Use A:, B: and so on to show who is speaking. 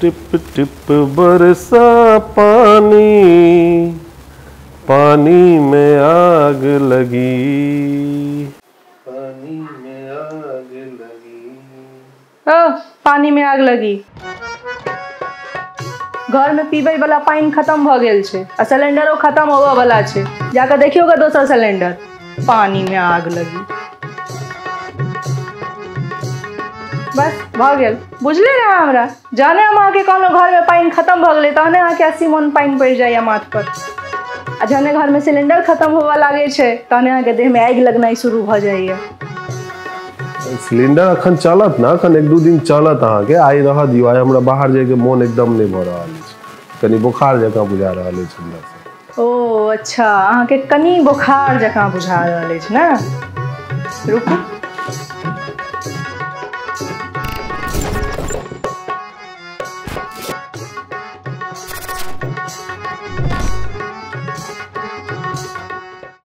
A: Tip tip बरसा पानी, पानी में आग लगी, पानी में आग लगी।
B: ओ, पानी में आग लगी। घर में पीबै वाला पानि खत्म भ गेल छै आ सिलेंडरो खत्म होबऽ वाला छै। जाकऽ देखियौ ग दोसर सिलेंडर। पानी में आग लगी। बस भऽ गेल। बुझले ने हमरा जहने हम अहाँके कहलहुँ घरमे पानि खत्म भऽ गेलै तहने अहाँके 80 मन पानि पड़ि जाइए माथ पर। आ जहने घरमे सिलेंडर खत्म होबऽ लागै छै तहने अहाँके देहमे आगि लगनाइ शुरू भऽ जाइए।
A: सिलेंडर अखन चलत ना, अखन 1-2 दिन चलत अहाँके। आइ रह दियौ, आइ हमरा बाहर जाइके मोन एकदम नहि भऽ रहल अछि, कनि बोखार जकाँ बुझा रहल अछि हमरा।
B: ओ अच्छा, अहाँके कनि बोखार जकाँ बुझा रहल अछि ने? रुकू,